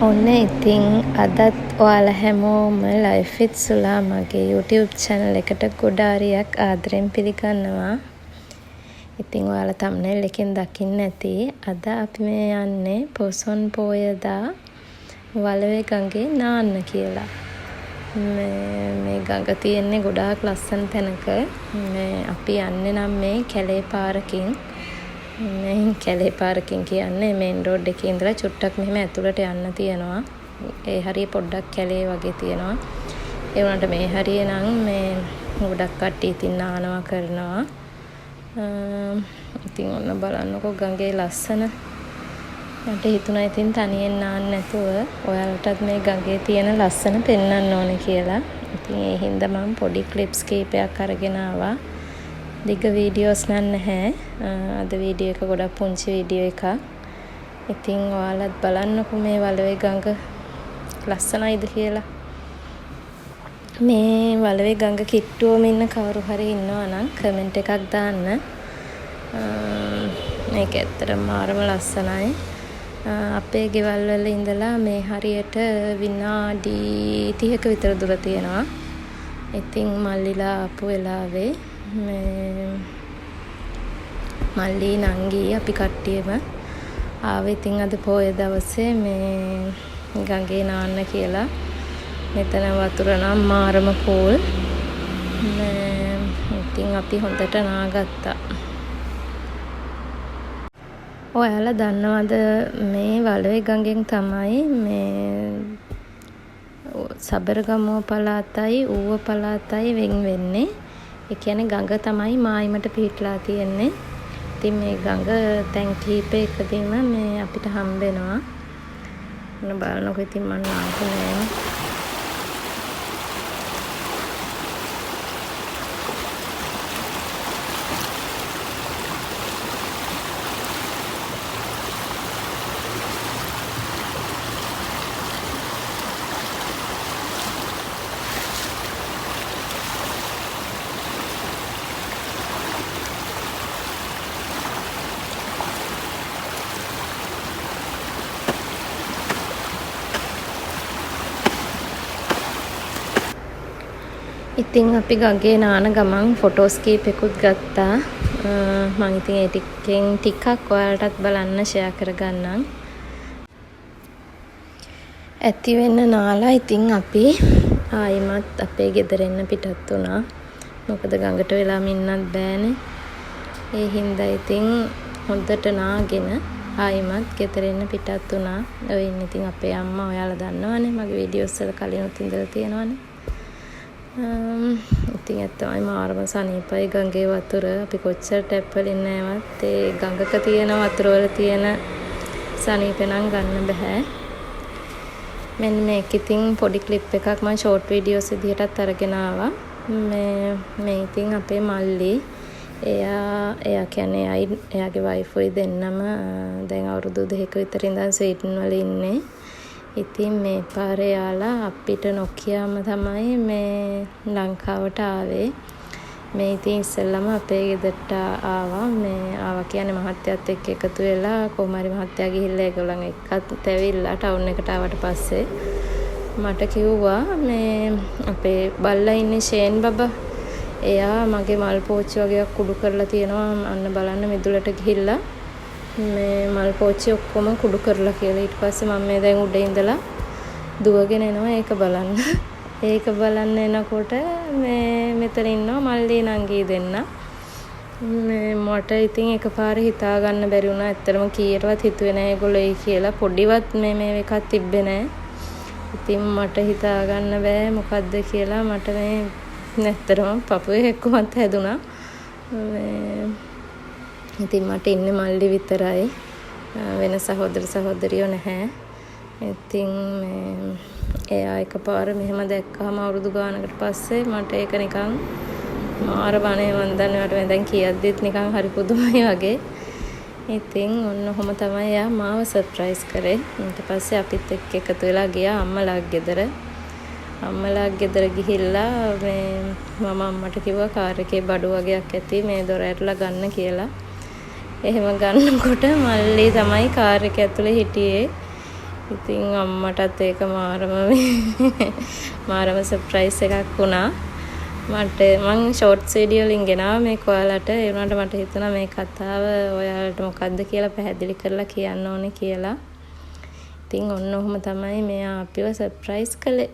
ඔන්න ඉතින් අදත් ඔයාලා හැමෝම ලයිෆ් විත් සුලා මගේ YouTube channel එකට ගොඩාරියක් ආදරෙන් පිළිගන්නවා. ඉතින් ඔයාලා thumbnail එකෙන් දකින්න ඇති අද අපි මේ යන්නේ පොසොන් පෝයදා වලවේ ගඟේ නාන්න කියලා. මේ ගඟ තියෙන්නේ ගොඩාක් ලස්සන තැනක. මේ අපි යන්නේ නම් මේ කැලේ පාරකින්. මේ කැලේ පාරකින් කියන්නේ මේන් රෝඩ් එකේ ඉඳලා චුට්ටක් මෙහෙම ඇතුළට යන්න තියෙනවා. ඒ හරිය පොඩ්ඩක් කැලේ වගේ තියෙනවා. ඒ වුණාට මේ හරිය නම් මේ ගොඩක් කට්ටිය ඉතින් නානවා කරනවා. ඉතින් ඔන්න බලන්නකෝ ගඟේ ලස්සන. මට හිතුණා ඉතින් තනියෙන් නාන්න නැතුව ඔයාලටත් මේ ගඟේ තියෙන ලස්සන පෙන්වන්න ඕනේ කියලා. ඉතින් ඒ හින්දා මම පොඩි ක්ලිප්ස් කීපයක් අරගෙන ආවා. දිග වීඩියෝස් නම් නැහැ. අද වීඩියෝ එක ගොඩක් පුංචි වීඩියෝ එකක්. ඉතින් ඔයාලත් බලන්නකෝ මේ වලවේ ගඟ ලස්සනයිද කියලා. මේ වලවේ ගඟ කිට්ටුවම ඉන්න කවුරු හරි ඉන්නවා නම් කමෙන්ට් එකක් දාන්න. මේක ඇත්තටම මාරම ලස්සනයි. අපේ ගෙවල් වල ඉඳලා මේ හරියට විනාඩි 30ක විතර දුර තියෙනවා. ඉතින් මල්ලිලා ආපු වෙලාවේ මේ මල්ලි නංගි අපි කට්ටියම ආවේ ඉතින් අද පෝය දවසේ මේ ගඟේ නාන්න කියලා. මෙතන වතුර නම් මාරම කූල්. මේ ඉතින් අපි හොඳට නාගත්තා. ඔයාලා දන්නවද මේ වලවේ ගඟෙන් තමයි මේ සබරගමුව පළාතයි ඌව පළාතයි වෙන් වෙන්නේ. ඒ කියන්නේ ගඟ තමයි මායිමට පිහිටලා තියෙන්නේ. ඉතින් මේ ගඟ තැන් කිහිපයකදීම මේ අපිට හම්බෙනවා. ඔන්න බලන්නකෝ ඉතින් මං නාපු නෑනේ. ඉතින් අපි ගඟේ නාන ගමන් ෆොටෝස් කීපෙකුත් ගත්තා. මං ඉතින් ඒ ටිකෙන් ටිකක් ඔයාලටත් බලන්න ෂෙයා කරගන්නම්. ඇති වෙන්න නාලා ඉතින් අපි ආයිමත් අපේ ගෙදර එන්න පිටත් වුණා. මොකද ගඟට වෙලාම ඉන්නත් බෑනේ. ඒ හින්දා ඉතින් හොඳට නාගෙන ආයිමත් ගෙදර එන්න පිටත් වුණා. ඔය ඉන්නේ ඉතින් අපේ අම්මා ඔයාලා දන්නවනේ මගේ වීඩියෝස් වල කලිනුත් ඉඳලා තියෙනවනේ. ඉතින් ඇත්තමයි මාරම සනීපයි ගඟේ වතුර. අපි කොච්චර ටැප් වලින් නෑවත් ඒ ගඟක තියෙන වතුර වල තියෙන සනීපේ නම් ගන්න බෑ. මෙන්න මේක ඉතින් පොඩි ක්ලිප් එකක් මං ෂෝට් වීඩියෝස් විදිහටත් අරගෙන ආවා. මේ ඉතින් අපේ මල්ලි එයා කියන්නේ එයයි එයාගේ වයිෆුයි දෙන්නම දැන් අවුරුදු 2ක විතර ඉඳන් ස්වීඩන් වල ඉන්නේ. ඉතින් මේ පාර එයාලා අපිට නොකියාම තමයි මේ ලංකාවට ආවේ. මේ ඉතින් ඉස්සෙල්ලම අපේ ගෙදරට ආවා. මේ ආවා කියන්නේ මහත්තයත් එක්ක එකතු වෙලා කොහොම හරි මහත්තයා ගිහිල්ලා ඒගොල්ලන් එක්කත් ඇවිල්ලා ටවුන් එකට ආවට පස්සේ මට කිව්වා මේ අපේ බල්ලා ඉන්නේ ෂේන් බබා. එයා මගේ මල් පෝච්චි වගේක් කුඩු කරලා තියෙනවා. අන්න බලන්න මිදුලට ගිහිල්ලා මේ මල් පෝච්චි ඔක්කොම කුඩු කරලා කියලා. ඊට පස්සේ මම මේ දැන් උඩ ඉඳලා දුවගෙන එනවා ඒක බලන්න. ඒක බලන්න එනකොට මේ මෙතන ඉන්නවා මල්ලි නංගි දෙන්න. මේ මට ඉතින් එකපාර හිතා ගන්න බැරි වුණා. ඇත්තටම කීයටවත් හිතුවේ නෑ ඒගොල්ලෝ එයි කියලා. පොඩිවත් මේ එකක් තිබ්බේ නෑ. ඉතින් මට හිතා ගන්න බෑ මොකද්ද කියලා. මට මේ ඇත්තටම පපුවේ එක්කමත් හැදුනා. මේ ඉතින් මට ඉන්නේ මල්ලි විතරයි. වෙන සහෝදර සහෝදරියෝ නැහැ. ඉතින් මේ එයා එකපාර මෙහෙම දැක්කහම අවුරුදු ගානකට පස්සේ මට ඒක නිකන් මාර බනේ මන් දන්නේ මට මේ දැන් කියද්දිත් නිකන් හරි පුදුමයි වගේ. ඉතින් ඔන්න ඔහොම තමයි එයා මාව සර්ප්‍රයිස් කරේ. ඊට පස්සේ අපිත් එක්ක එකතු වෙලා ගියා අම්මලා ගෙදර. අම්මලා ගෙදර ගිහිල්ලා මේ මම අම්මට කිව්වා කාර් එකේ බඩු වගේක් ඇති මේ දොර ඇරලා ගන්න කියලා. එහෙම ගන්නකොට මල්ලි තමයි කාර් එක ඇතුලේ හිටියේ. ඉතින් අම්මටත් ඒක මාරම මාරම සර්ප්‍රයිස් එකක් වුණා. මට මං ෂෝට්ස් වීඩියෝ වලින් ගෙනාවා මේක ඔයාලට. ඒ වුණාට මට හිතුණා මේ කතාව ඔයාලට මොකද්ද කියලා පැහැදිලි කරලා කියන්න ඕනේ කියලා. ඉතින් ඔන්න ඔහොම තමයි මෙයා අපිව සර්ප්‍රයිස් කළේ.